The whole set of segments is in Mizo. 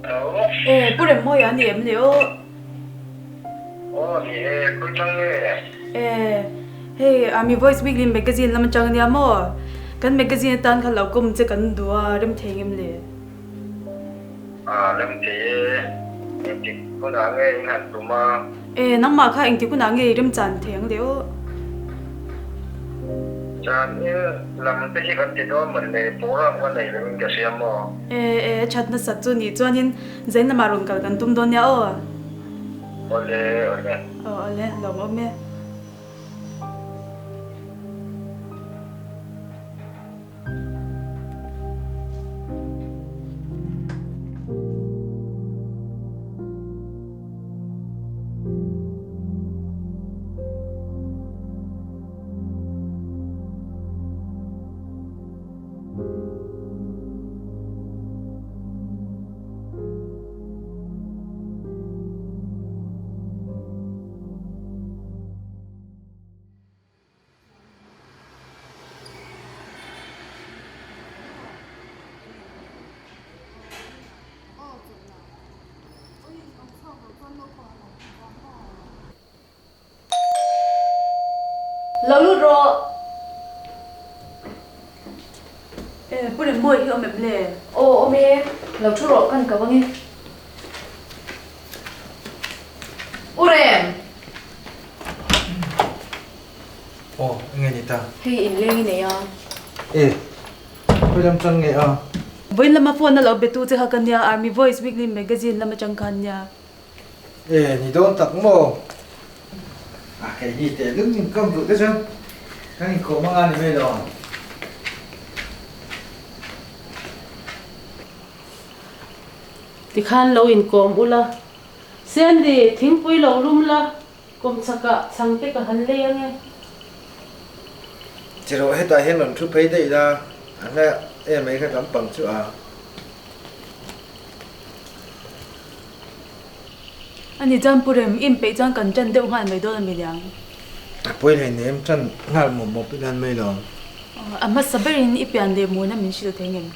E Pu Remmawia a ni em le aw? Aw ni e, khawi tang nge? E hei Army Voice Weekly Magazine lam atang ania maw? Kan magazine atan kha lo kawm che kan duh a, rem thei ngem le? A rem thei e, engtik hunah nge in han tum a? E, nangmah kha engtik hunah nge i remchan thei ang le aw? Chan in lam te hi kan ti dawn mawn le, program ka nei lo in ka hria maw? E, e, that nasat chu nih chuanin zain lamah rawn kal kan tum dawn nia aw. Awle, awle. Aw, awle, lawmawm e. Lo lut rawh. E, Pu Remmawi hi awm em le? Aw, awm e. Lo thu rawh kan ko ange. U Rem! Aw, enge ni ta? Hei inleng i nei a. E, khawi lam tang nge a? Vawiin lama phone a lo be tu che kha ka nia, Army Voice Weekly Magazine lam atang khan nia. E, ni dawn tak maw? A, kei hi teh lung in kawm duh te chuan kan inkawm anga ni mai lo ang. Tikhan lo inkawm ula. Sandy, thingpui lo lum la, kawmchhakah chhangte ka han lei ange. Cheraw hetah hian rawn thu phei daih la, a hla em mai kha kan pang chu a. Ani chuan Pu Rem, i inpeih chuan kan ṭan deuh nghal mai dawn a mi liang. A pawi hleinem, ṭan nghal mawp mawp in an mai lo. A hmasa berin i pian leh muna min hrilh thei ngem?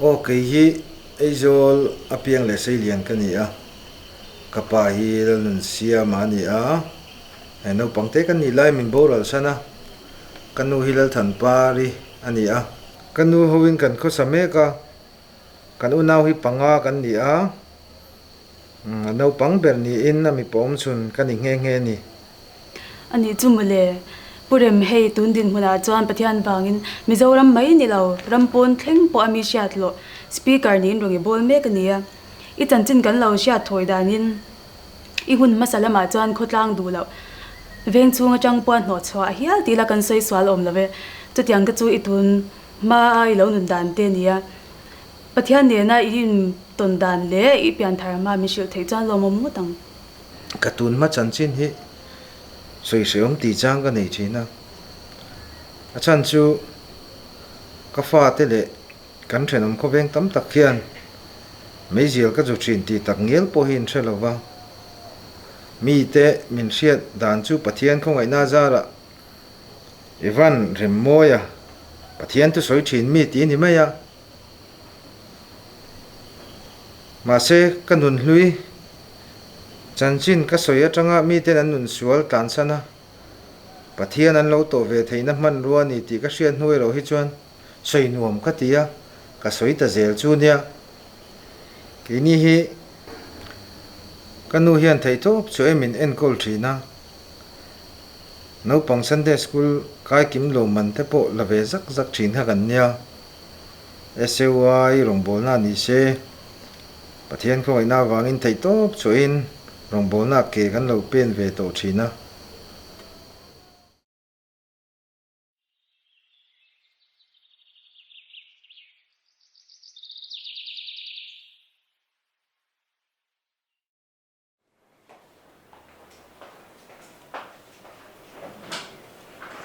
Aw, kei hi Aizawl a piang leh seilian ka ni a, ka pa hi Lalnunsiama a ni a, he naupang te ka nih lai min boral san a, ka nu hi Lalthanpari a ni a. Ka nu hoin kan khawsa mek a, kan unau hi panga kan ni a, a naupang ber niin a mipa awmchhun ka ni nghe nghe a ni. A nih chu mawle, Pu Rem hei tun dinhmunah chuan Pathian vangin Mizoram mai ni lo, ram pawn thleng pawh a mi hriat loh Speaker niin rawn i bawl mek a ni a. I chanchin kan lo hriat thawi danin i hun hmasa lamah chuan khawtlang duh loh veng chhung atang pawh a hnawh chhuah hial tih la kan sawi sual awm lo ve. Chutiang te chu i tun hma a i lo nun dan te a ni a. Pathian nena i intawn dan leh i pianthar hma min hrilh theih chuan lawmawm ngawt ang. Ka tun hma chanchin hi sawi hrehawm tih chang ka nei thin a, a chhan chu ka fate leh kan thenawm khawveng tam tak hian meizial ka zu thin tih tak ngial pawh hi in hre lo va, mite min hriat dan chu Pathian khawngaihna zarah Evan Remmawia Pathian thusawi thin mi tih a ni mai a. Mahse, ka nun hlui chanchin ka sawi atanga miten an nun sual tlansan a, Pathian an lo tawh ve theihna hmanrua a ni tih ka hriat hnu erawh hi chuan sawi nuam ka ti a, ka sawi ta zel chu nia. Keini hi ka nu hian theihtawp chu em min enkawl thin a, naupang Sunday School kaikim lo man te pawh la ve zak zak thin kha kan nia. SAY rawngbawlna ni se, Pathian khawngaihna avangin theihtawp chhuahin rawngbawlna ke kan lo pen ve tawh thin a.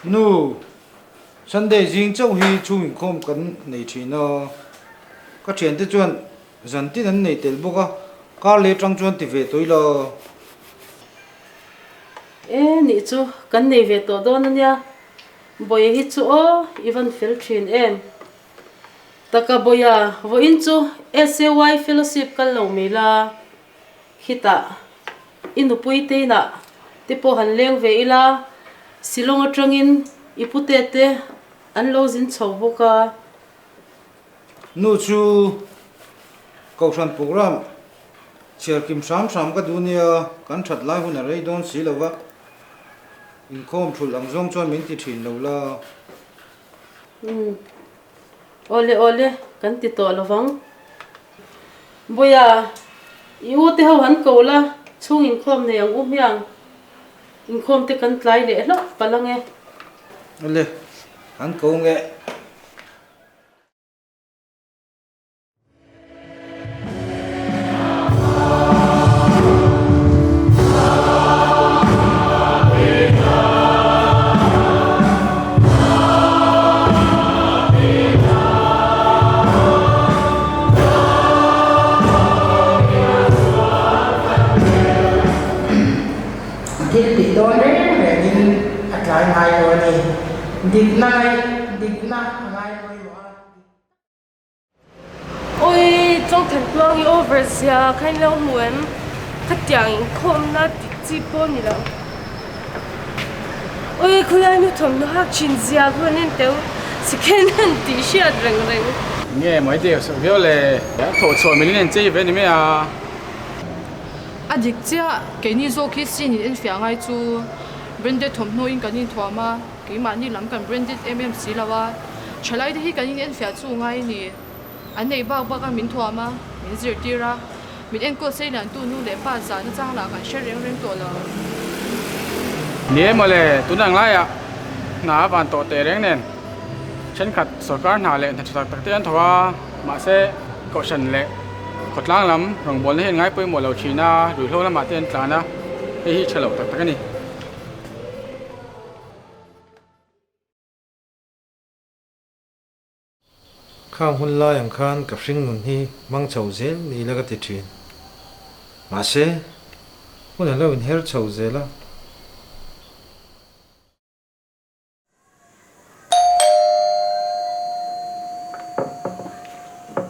Nu, Sunday zing chauh hi chhung inkhawm kan nei thin a, ka thiante chuan zan tin an nei tel bawk a, kar leh atang chuan ti ve tawh ila. E nih chu, kan nei ve tawh dawn a nia, Bawihi hi chu aw, i van fel thin em? Taka Bawia, vawiin chu SAY Fellowship kal lo mai la, khitah i nupui te inah te pawh han leng ve ila, Shillong atangin i pute te an lo zin chho bawk a. Nu chu Kohhran program chhiar kim hram hram ka duh nia, kan that lai hun a rei dawn si lo va, inkhawm thulh ang zawng chuan min ti thin lo la. Umm. Awle awle, kan ti tawh lo vang. Buia, i u te ho han ko la, chhung inkhawm nei ang u hmiang. Inkhawm te kan tlai leh hlauh palh ang e. Awle, han ko nge. Thil tih dawn reng rengin a tlai ngai lo a ni. Dikna ngaih dikna a ngai pawimawh a. Oi, Chawngthan tluang i over zia kha in lo hmu em? Khatiang inkhawmna tih chi pawh a ni lo. Oi, khawlai nu thawmhnaw hak thin zia khu an en teu sikhen an tih hriat reng reng. Nge mai deuh sawh viau le? Thawh chhuah min en chei ve ni mai a. A dik chiah, keini zawk hi sin in enfiah ngai chu branded thawmhnaw in kan inthuam a. Keimahni lam kan branded em em si lo a, thalaite hi kan inenfiah chu ngai a ni. An nei bak bak a, min thuam a, min zirtir a, min enkawl sei liantu nu leh pa zahna chang lah kan hre reng reng tawh lo. Ni e mawle, tun ang laiah hna a van tawh teh reng nen thenkhat sorkar hna leh hna tha tak tak te an tho a, mahse kohhran leh khawtlang lam rawngbawlna hi an ngai pawimawh lo thin a, ruihhlo lamah te an tlan a, hei hi tha lo tak tak a ni. Khang hun lai ang khan ka hring nun hi hmang chho zel ni la ka ti thin. Mahse, hun a lo inher chho zel a.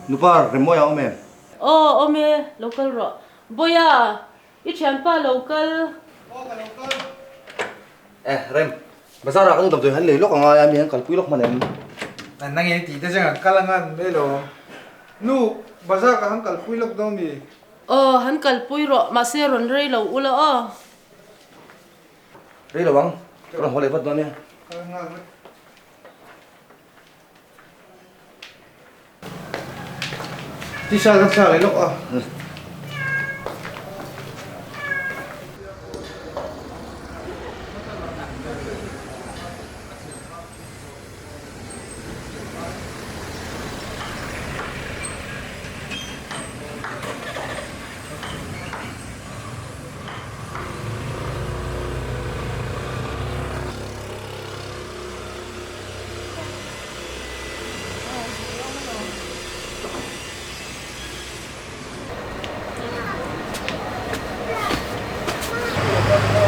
Nupa Remawia awm em? Aw, awm e, lo kal rawh. Bawia, I thianpa lo kal. Aw ka lo kal. Eh Rem, bazar ah ka nu damdawi han lei lawk a ngai a, mi han kalpui lawk hman em? Nang in tih te chang an kal anga an mai lo. Nu, bazar ka han kalpui lawk dawn mi? Aw, han kalpui rawh, mahse rawn rei lo ula aw. Rei lo ang, ka rawn haw leh vat dawn nia. Kal nghal vat. T-shirt ka thlak leh lawk a.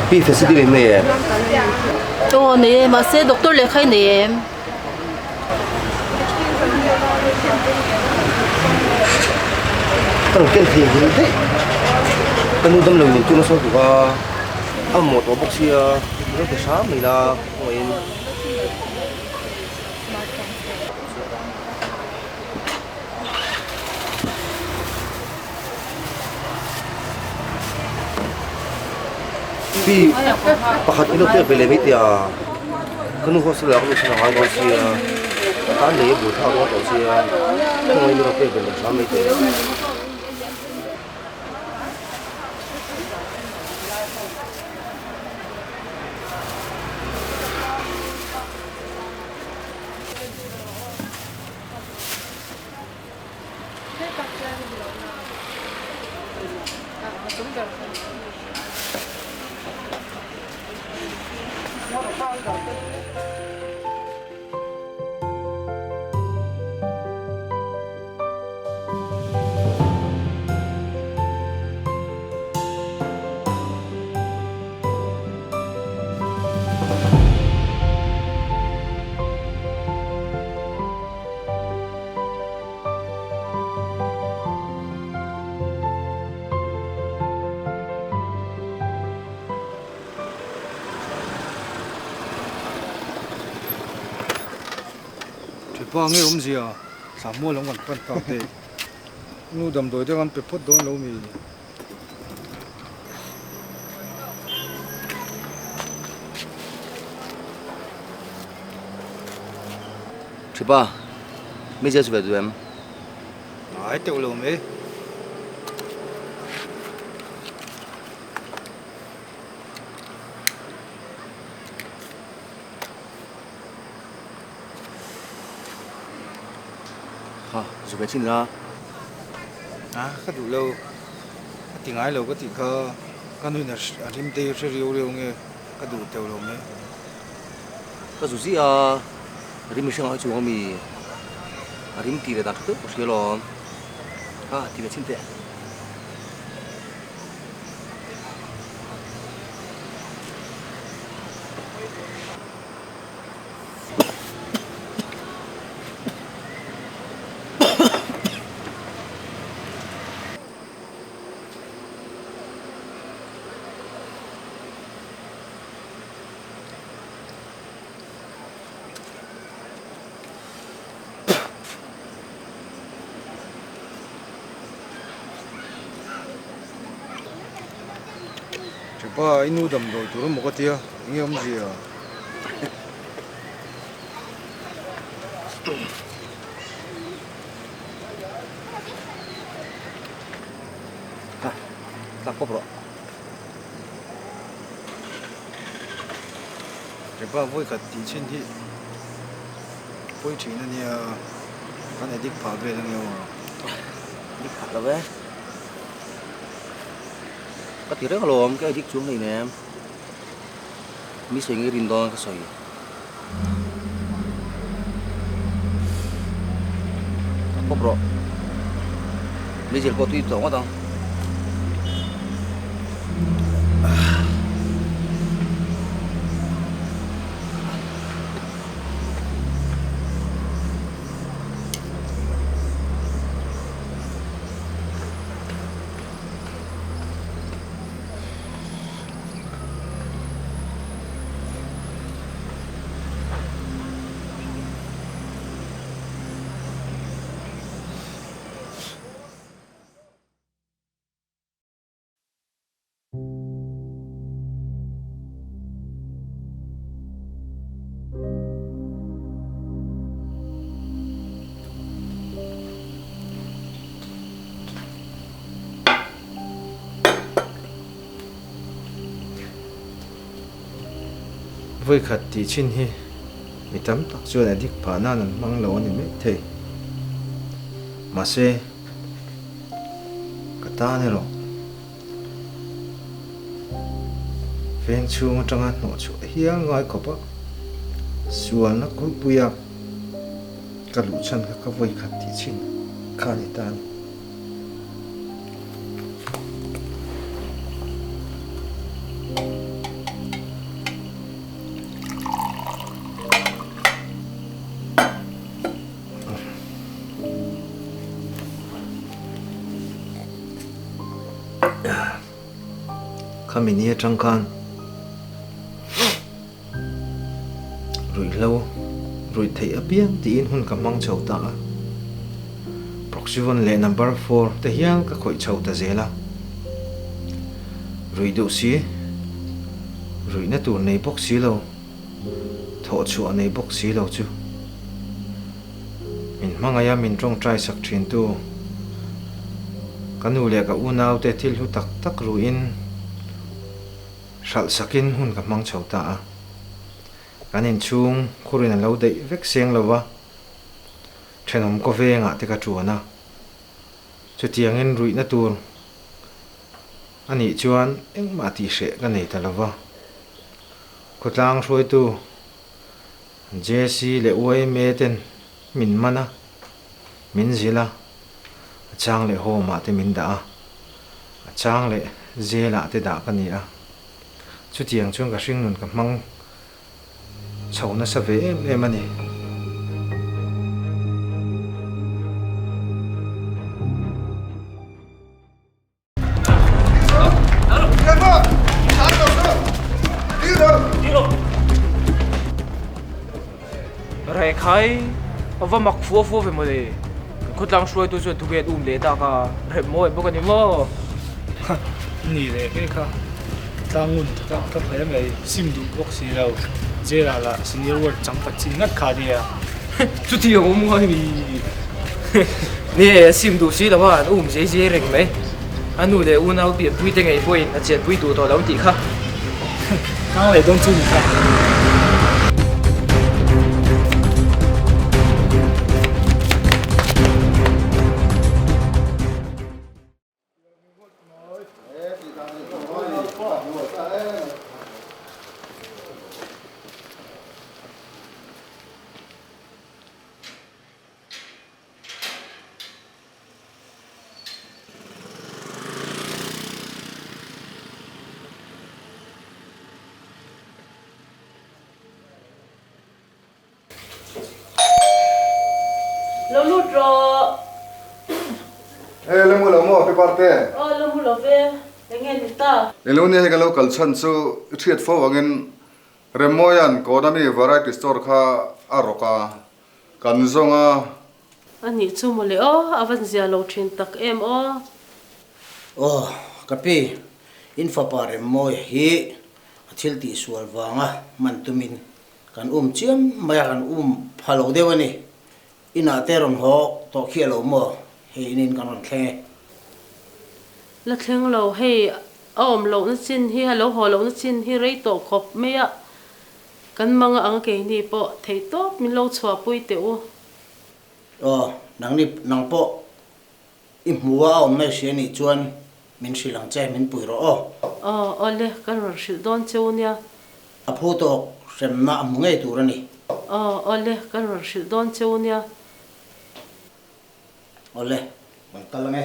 Pi facility in nei em? Aw nei e, mahse doctor lehkha i nei em? Ka rawn ken thei ang daih. Ka nu damlo in intur nasa lutuk a, a mamawh tawh bawk sia, rawn pe hram mai la kawngaihin. Pi pakhat ilo pek ve leh mai tia ka nu hostel ah ka nu chhan a ngai dawn sia tan lei a bul thlak dawn tawh sia khawngaih in ilo pek ve leh hram mai teh. Thianpa nge awmzia thla mual lam kan pan tak te nu damdawi te kan pe phawt dawn lo mi. Thianpa mi zia chu ve duh em? Ngai teuh lo mai. Ha, zu ve chin la. A, ka duh lo. Ka ti ngai lo ka tih kha ka nuin a rim te hi hre riau riau nge ka duh teuh lo mai. Ka zu ziah a, rim i hre ngai chuang ami? A rim tih leh dan tha deuh ka hria lawm. Ha, ti ve chin teh. Thianpa i nu damdawi tur emaw ka tia enge awmzia? Ha, tlak pawp rawh. Thianpa vawi khat tih chhin hi pawi thin a nia, kan addict phah vel ania aw. Addict phah lo e. Ka ti reng alawm, ka addict chuang hleinem. Mi sawi nge rin dawn ka sawi. Ka pawp rawh. Meizial pawh tui tawh ngawt ang. Vawikhat tih chin hi mi tam tak chuan a dik phah nan an hmang lo a ni mai thei. Mahse, ka tan erawh veng chhung atanga hnawhchhuah hial ngai khawp a, sualna kulhpuia ka luh chhan kha ka vawikhat tih chin kha a ni ta a ni. Khami ni atang khan ruihhlo ruih theih apiang tiin hun ka hmang chho ta a. Proxyvon leh number 4 te hial ka khawih chho ta zel a. Ruih duh si, ruihna tur nei bawk si lo, thawh chhuah nei bawk si lo chu min hmangaih a min tawngtai sak thin tu ka nu leh ka unau te thil hlu tak tak ruhin hralh sakin hun ka hmang chho ta a. Kan inchhung khurin a lo daih vek seng lo va, thenawm kawvengah te ka tuan a. Chutiangin ruihna tur a nih chuan engmah tih hreh ka nei ta lo va. Khawtlang hruaitu JC leh YMA ten min man a, min zilh a, a chang leh home ah te min dah a, a chang leh jail ah te dah ka ni a. Chutiang chuan ka hringnun ka hmang chho nasa ve em em a ni. Rekhai, A va mak fua fua ve mawle. Kan khawtlang hruaitu chuan thu hian um leh tak a, rem mawi bawk a ni maw? Ha, ni leh ngei kha. Tlang ngun tak tak hle mai, sim duh bawk si lo. Jail ah lah senior ward chang khat chin ngat kha nia. Chuti ang awm ngai mi. Ni, sim duh si lo a, an um zei zei reng mai. A nu leh unau pianpui te ngei pawhin a chenpui duh tawh lo tih kha. Tang leh dawn chu ni kha. Lo lut rawh. E lo mu lo maw Pipa te? Aw lo mu lo ve, enge ni ta? Eng lo nia hei kan lo kal chhan chu i hriat fo angin Remmawia'n Konami variety store kha a rawk a, Kan zawng a. A nih chu mawle aw, a van zia lo thin tak em aw. Aw, ka pi, in fapa Remmawia hi a thil tihsual vanga hman tumin kan um chiam mai a, kan um pha lo deuh a ni. Inah te rawn haw tawh khi a lo maw? Hei inin kan rawn thleng e. La thleng lo, hei a awm lohna chin hi, a lo haw lohna chin hi rei tawh khawp mai a. Kan mang ang keini pawh theih tawp min lo chhuahpui teh u. Aw, nangni nang pawh i hmu a a awm mai hria nih chuan min hrilh ang che, min pui rawh aw. Aw, awle, kan rawn hrilh dawn che u nia. A phu tawk hremna a hmu ngei tur a ni. Aw, awle, kan rawn hrilh dawn che u nia. Awle, kan kal ang e.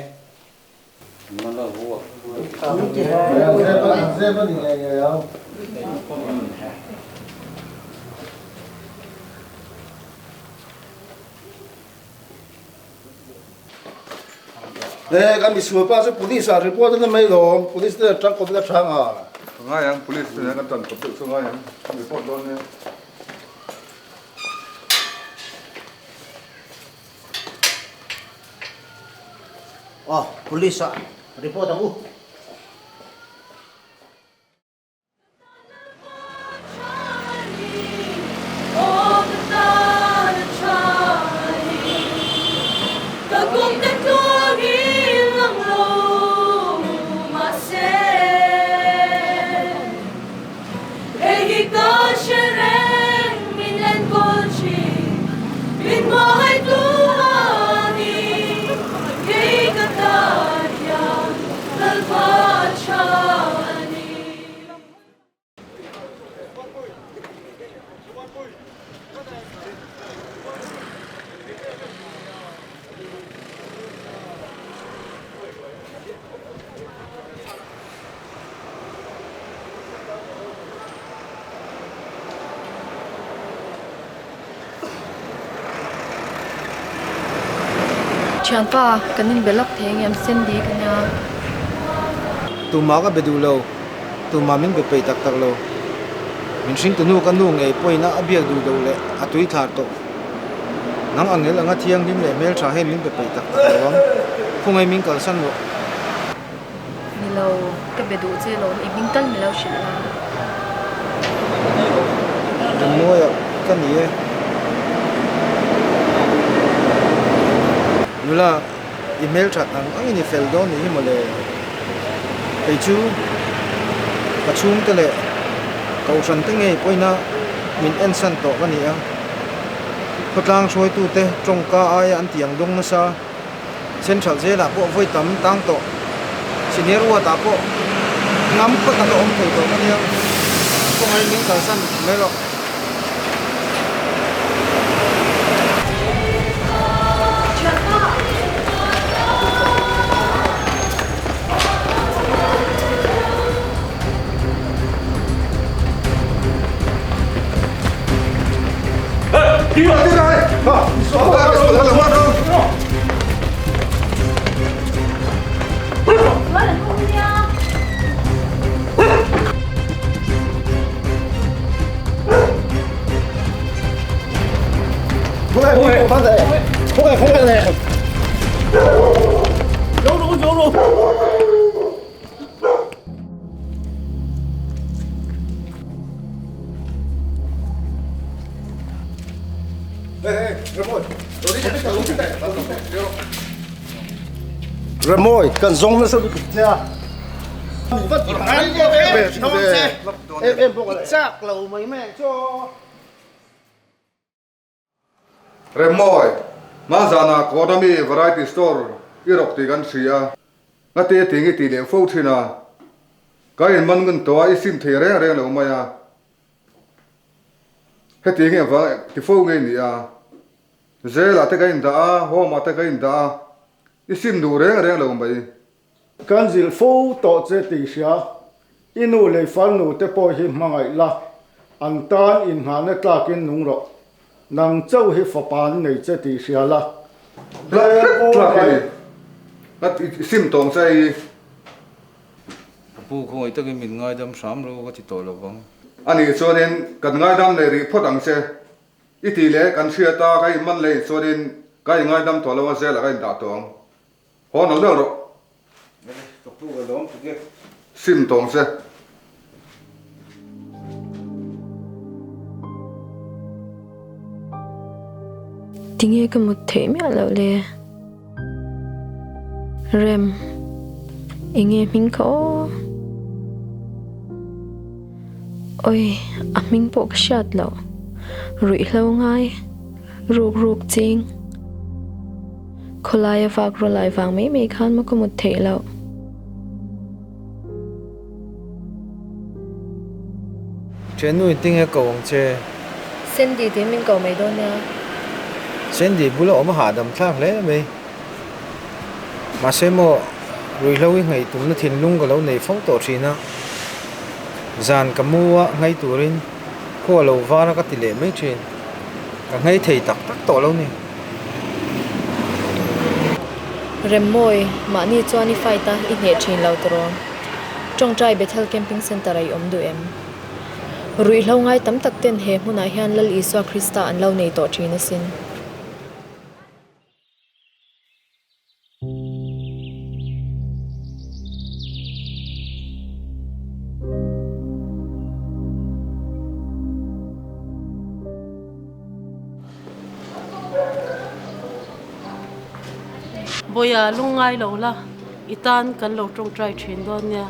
He kan misual pa chu police ah report a na mai lawm, police te atang kawp in a tha nga. Ka ngai ang, police te nen kan tan kawp deuh chu ngai ang, kan report dawn nia. Aw, police ah report ang u. Thianpa, kan inbe lawk thei ang em? Sandy ka nia. Tumah ka be duh lo, tumah min be peih tak tak lo. Min hringtunu ka nu ngei pawhin a biak duh loh leh a tui thlar tawh. Nang angel anga thianghlim leh hmeltha hian min be peih tak tak lo ang. Khawngaih min kalsan rawh. Ni lo, ka be duh che lo, i hming tal mi lo hrilh la. Rinmuaia ka ni e. Nula, i hmelthat ang angin i fel dawn ni hi mawle. Kei chu ka chhungte leh kohhran te ngei pawhina min ensan tawh ka ni a. Khawtlang hruaitute tawngka aia an tiang dawng nasa. Central Jail ah pawh vawi tam tang tawh, Senior Ward ah pawh ngam phawt a ka awm thei tawh ka nia, khawngaih min kalsan mai rawh. Remawi kan zawng nasa lutuk che a. Chak lo mai mai ang chu aw. Remawi, hmanzana kawt ami variety store i rawk tih kan hria. Ngate ting i tih leh fo thin a. Ka inman ngun tawh a i sim thei reng reng lo mai a. Heti nge vang ti fo nge ni a? Jail ah te ka indah a, home ah te ka indah a, i sim duh reng reng lo mai. Kan zilh fo tawh che tih hria, i nu leh farnu te pawh hi hmangaih la, an tan inngahna tlakin nung rawh. Nang chauh hi fapa an nei che tih hria la. Hmel tlak i ni, i sim tawng che i. Ka pu khawngaih takin min ngaidam hram lo ka ti tawh lo vang. A nih chuanin kan ngaidam leh rih phawt ang che. I tih leh kan hriat a, ka inman leh in chuanin ka ingaidam tawh lo a zelah ka indah tawh ang. Haw no deuh rawh. Ka pu ka lawm tuk e. Sim tawng che. Tinge ka mut theih miah loh le? Rem, enge hming kha aw? Oi, a hming pawh ka hriat loh. Ruihhlo ngai, ruk ruk ching. Khawlaia vak rawlai vang mai mai khan maw ka mut theih loh. Thiannu in tinge ko ang che. Sandy tih min ko mai dawn nia. Sandy bula awm a hahdam thlak hle mai. Mahse maw ruihhlo hi ngaih tumna thinlung ka lo nei fo tawh thin a. Zan ka mu a nghei turin khua lo var a ka ti leh mai thin. Ka nghei thei tak tak tawh lo ni. Remmawi, mahni chuan i fight a, i hneh thin lo tawh. Tawngtai Bethel Camping Centre ah i awm duh em? Ruihhlo ngai tam tak ten he hmunah hian Lal Isua Krista an lo nei tawh thin asin. Bawiha lungngai lo la, i tan kan lo tawngtai thin dawn nia.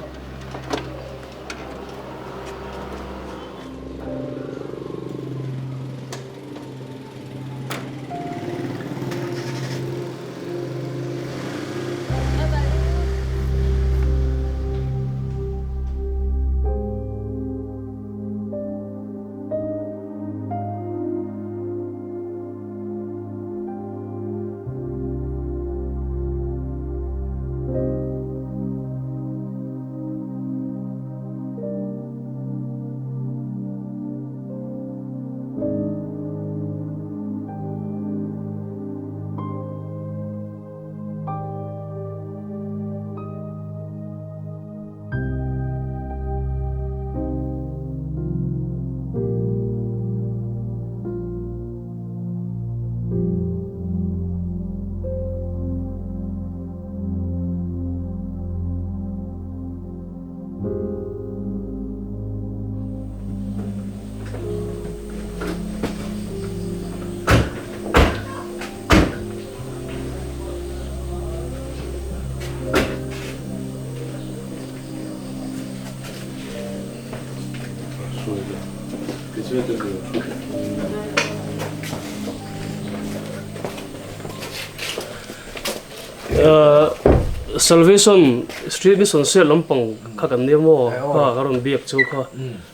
Salvation Street Mission Sel lampang kha kan nia maw kha ka rawn biak chu kha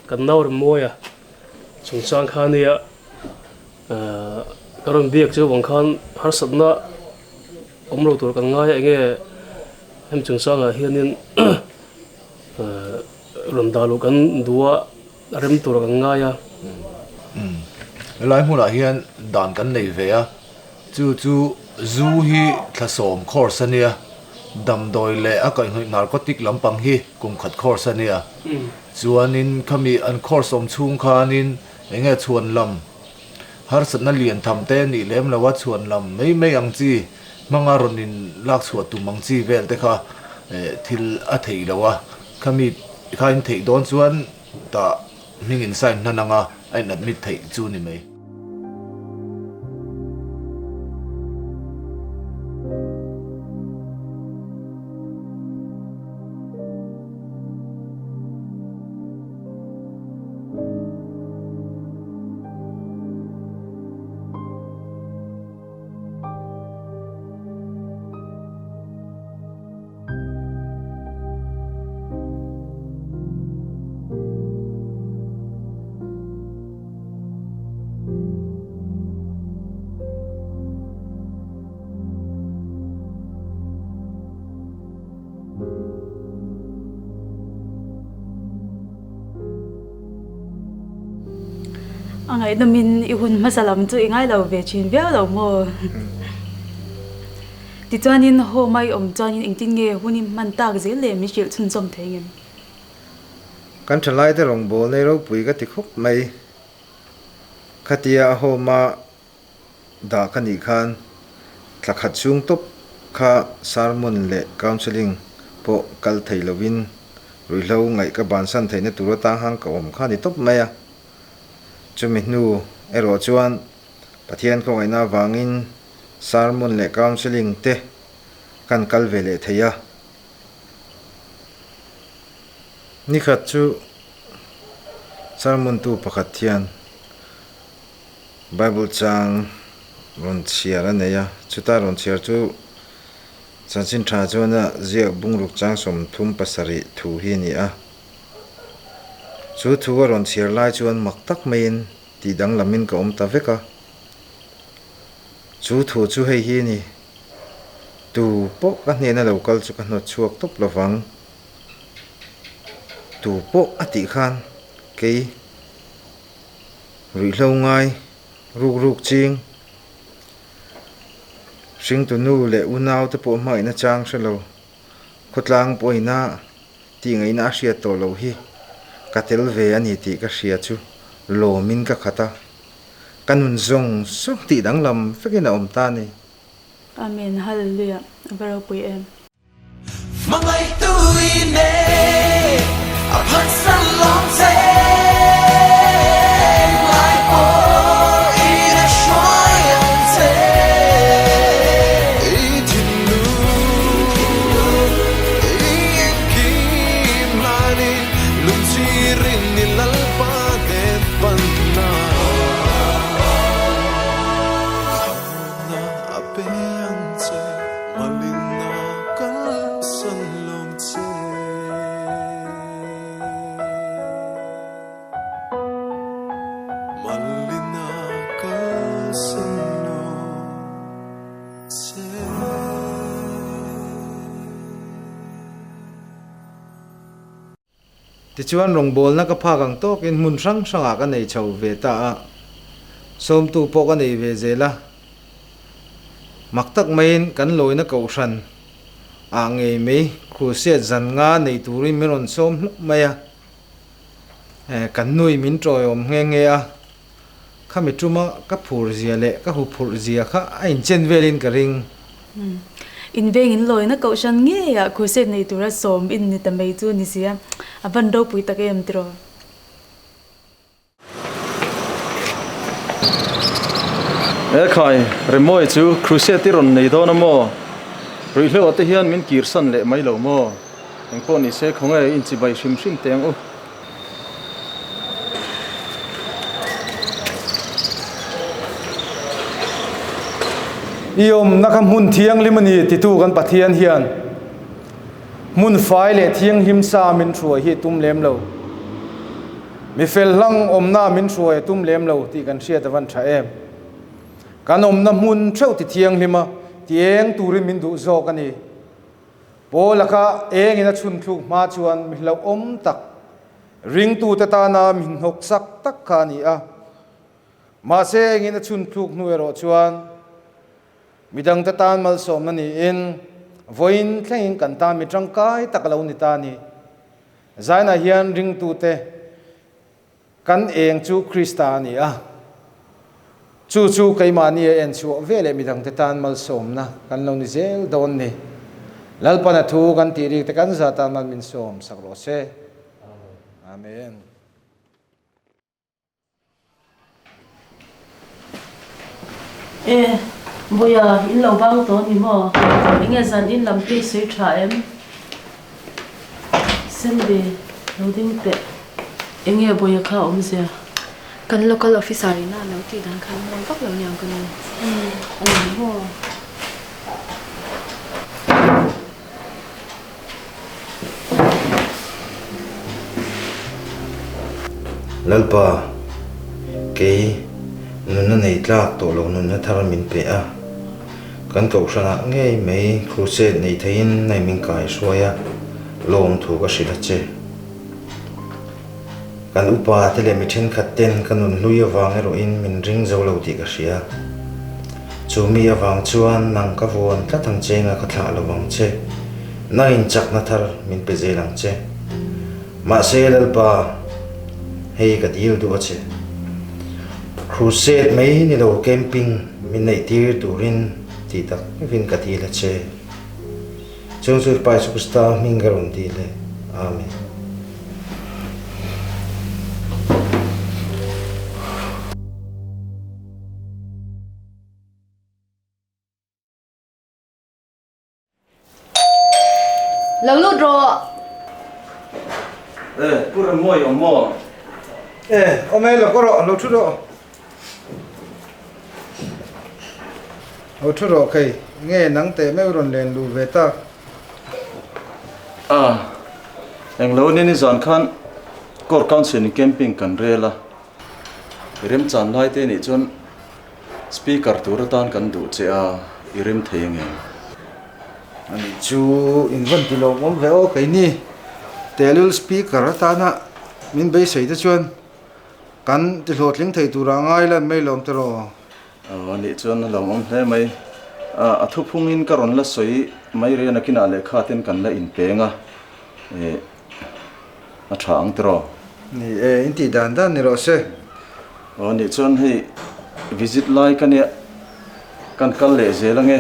kan nau rem mawi a chungchang kha nia ka rawn biak chu vang khan harsatna awm lo tur kan ngai a enge hemi chungchangah hianin rawn dah loh kan duh a rem tur kan ngai a. Helai hmunah hian dan kan nei ve a, chu chu zu hi thlasawm course a nia, damdawi leh a kaihhnawih narcotic lampang hi kum khat course a nia, chuanin khami an course awm chhung khanin eng nge chhuan lam Harsatna lian tham te nih lem lo a chhuan lam mai mai ang chi, hmanga rawn in lak chhuah tum ang chi vel te kha thil a theih loh a, khami kha in theih dawn chuan tah hming in sign hnan anga a in admit theih chu ni mai. A ngaihnawmin i hun hmasa lam chu i ngai lo ve thin viau lo maw? Tichuanin home a i awm chuanin engtin nge hun i hman tak zel leh min hrilh chhunzawm thei ngem? Kan thalaite rawngbâwl nei ropui ka ti khawp mai. Khatia a home a dah ka nih khan thla khat chhung tawp kha sermon leh counselling pawh kal thei lovin ruihhlo ngaih ka bansan theihna tur atang han ka awm kha ni tawp mai a. Chumi hnu erawh chuan Pathian khawngaihna avangin sermon leh counselling te kan kal ve leh thei a. Nikhat chu sermon tu pakhat hian Bible chang rawn chhiar a nei a, chuta rawn chhiar chu Chanchin Tha chuan a ziak bungruk chang 37 thu hi a ni a. Chu thu a rawn chhiar lai chuan mak tak maiin tih danglamin ka awm ta vek a. Chu thu chu hei hi a ni, Tu pawh ka hnena lo kal chu ka hnawt chhuak tawp lovang. Tu pawh a tih khan kei. Ruihhlo ngai, ruk ruk ching, hringtu nu leh unau te pawh hmangaihna chang hre lo, khawtlang pawhina tihngaihna a hriat tawh loh hi ka tel ve a ni tih ka hria chu lawmin ka khat a, ka nun zawng zawng tih danglam vekin a awm ta a ni. Amen Hallelujah a va ropui em. Hmangaihtu i nei a phatsan lawm che Ngai pawh i la hruai ang che I thinlung i engkim hlanin Lungchhirin i Lalpa hnen panna Harhna a pe ang che Malina kalsan lawng che. Malina kalsan lawng che. Tichuan rawngbawlna ka phak ang tawkin hmun hrang hrangah ka nei chho ve ta a, sawmtu pawh ka nei ve zel a. Mak tak maiin kan lawina kohhran ah ngei mai crusade zan nga nei turin min rawn sawm hlauh mai a, kan nui min tawiawm nghe nghe a, khami tuma ka phur zia leh ka huphurh zia kha a inchen velin ka ring. In veng in lawina kohhran ngeiah crusade nei tura sawm in ni ta mai chu ni sia, a van ropui tak em tiraw? He khai, Remawi chu crusade i rawn nei dawn a maw? Ruihhlo ah te hian min kirsan leh mai lo maw? Engpawh ni se khawnge inchibai hrim hrim teh ang u. I awmna kha hmun thianghlim a ni titu kan Pathian hian hmun fai leh thianghlim sa min hruai hi tum lem lo. Mi fel hlang awmna min hruai a tum lem lo tih kan hriat a van tha em. Kan awmna hmun theuh ti thianghlim a ti eng turin min duh zawk a ni. Paul laka engin a chhun thluk hma chuan mi hlauhawm tak, ringtute tana mi hnawksak tak kha a ni a. Mahse engin a chhun thluk hnu erawh chuan midangte tan malsawmna niin vawiin thlengin kan tan mi tangkai tak a lo ni ta a ni. Zainah hian ringtute Kan eng chu Krista a ni a, chu chu keimahni a en chhuah ve leh midangte tan malsawmna kan lo ni zel dawn ni. Lalpan a thu kan tih rik te kan za tan man min sawm sak rawh se. Amen. E, Buia, in lo bang tawh ni maw? Enge zan in lam te i sawi tha em? Cindy, lo ding teh. Enge Buia kha a awmzia? Kan local officer ina lo tih dan khan mawi vak lo niang ka nu. A ni maw? Lalpa, kei nunna nei tlak tawh lo nunna thar min pe a, kan kohhranah ngei mai crusade nei theiin nai min kai hruai a, lawmthu ka hrilh a che. Kan upa te leh mi thenkhat ten ka nun hlui avang erawhin min ring zo lo tih ka hria. Chu mi avang chuan nang ka vuan tlat ang che nga ka thlah lo vang che. Nangin chakna thar min pe zel ang che. Mahse Lalpa, hei ka dil duh a che. Crusade mai ni lo camping min neih tir turin tih tak vin ka dil a che. Chung chu Pa Jesuh Krista hming ka rawn dil e. Amen. Lo lut rawh. E, Pu Remawi awm maw? E, awm e, lo kawh rawh, lo thu rawh. Lo thu rawh khei, nge nang teh meuh rawn len luh ve tak? A, englo ni nizan khan Court Council in camping kan rel a, i remchan lai te nih chuan Speaker tur atan kan duh che a, i rem thei ange. Ani chu in vawn ti lo awm ve aw keini tehlul Speaker atana min beisei te chuan Kan ti hlawhtling thei turah ngai lan mai lawm tiraw? Aw anih chuan a lawmawm hle mai. A thuphungin ka rawn la sawi mai rei a nakinah lehkha ten kan la inpeng a, eh a tha ang tiraw? Ni e, in tih dan dan ni rawh se. Aw anih chuan hei visit lai ka nia kan kal leh zel ange.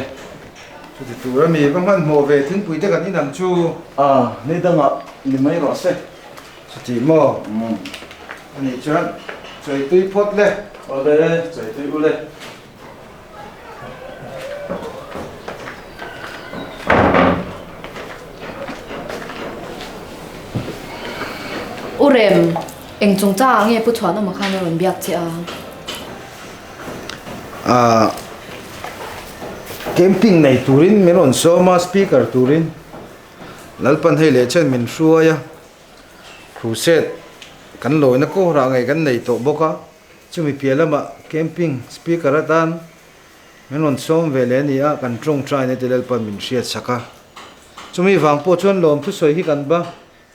Chuti tur a mi va hmanhmawh ve thingpui te kan inang chu. A, ni dangah ni mai rawh se. Chuti maw? Anih chuan chawi tui phawt le. Awle, chawi tui u le. U Rem, eng chungchangah nge Pu Chhuanawma khan a rawn biak che a? Ahh, camping nei turin min rawn sawm a, speaker turin. Lalpan hei leh chen min hruai a, crusade kan lawina kawrah ngei kan nei tawh bawk a, chumi piah lamah camping speaker atan min rawn sawm ve leh a ni a, kan tawngtaina te Lalpan min hriat sak a. Chumi vang pawh chuan lawm thusawi hi kan ba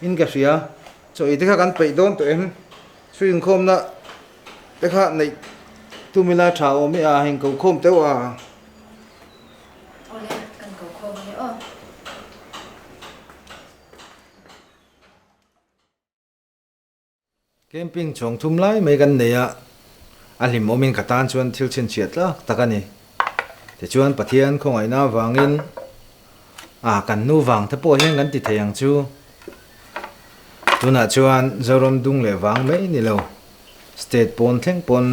in ka hria, chaw ei te kha kan peih dawn tawh em? Thu inkhawmna te kha neih tum ila tha awm i a, heng ko khawm teuh a. Awle, kan ko khawm a ni aw. Camping chhawng thum lai mai kan nei a, a hlim awmin ka tan chuan thil chhinchhiah tlak tak a ni. Tichuan Pathian khawngaihna avangin a kan nu vang te pawh hian kan ti thei ang chu. Tunah chuan Zoram dung leh vang mai ni lo. State pawn thleng pawn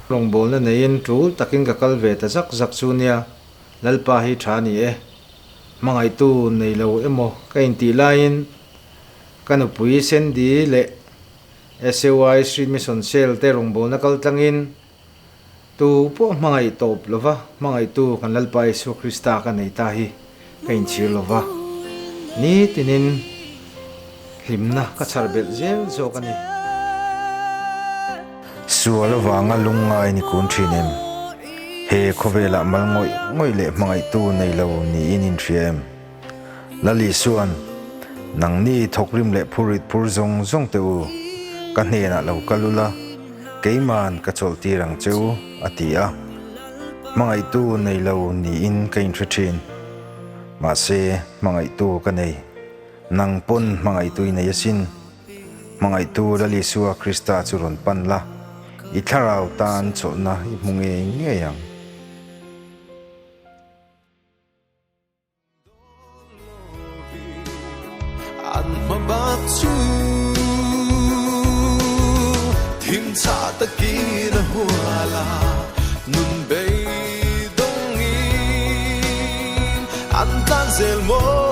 rawngbawlna neiin tul takin ka kal ve ta zak zak chu nia, Lalpa hi tha ni e. Hmangaihtu nei lo emaw ka intih laiin ka nupui Sandy leh SAY Street Mission Cell te rawngbawlna kal tlangin tu pawh hmangaih tawp lova hmangaihtu kan Lalpa Isua Krista ka nei ta hi ka inchhir lova, nitinin hlimna ka chhar belh zel zawk a ni. Sual avanga lungngai ni kun thin em? He khawvelah mal ngawih ngawih leh hmangaihtu nei lo niin in hria em? Lal Isuan, Nangni thawkrim leh phurit phur zawng zawng teh u, ka hnenah lo kal ula, keiman ka chawlhtir ang che u, a ti a. Hmangaihtu nei lo niin ka inhre thin. Mahse, hmangaihtu ka nei. Nang pawn hmangaihtu i nei asin. Hmangaihtu Lal Isua Krista chu rawn pan la, i thlarau tan chawlhna i hmu ngei ngei ang. Chu Thim chah takin a hual a, nun beidawngin an tlan zel maw?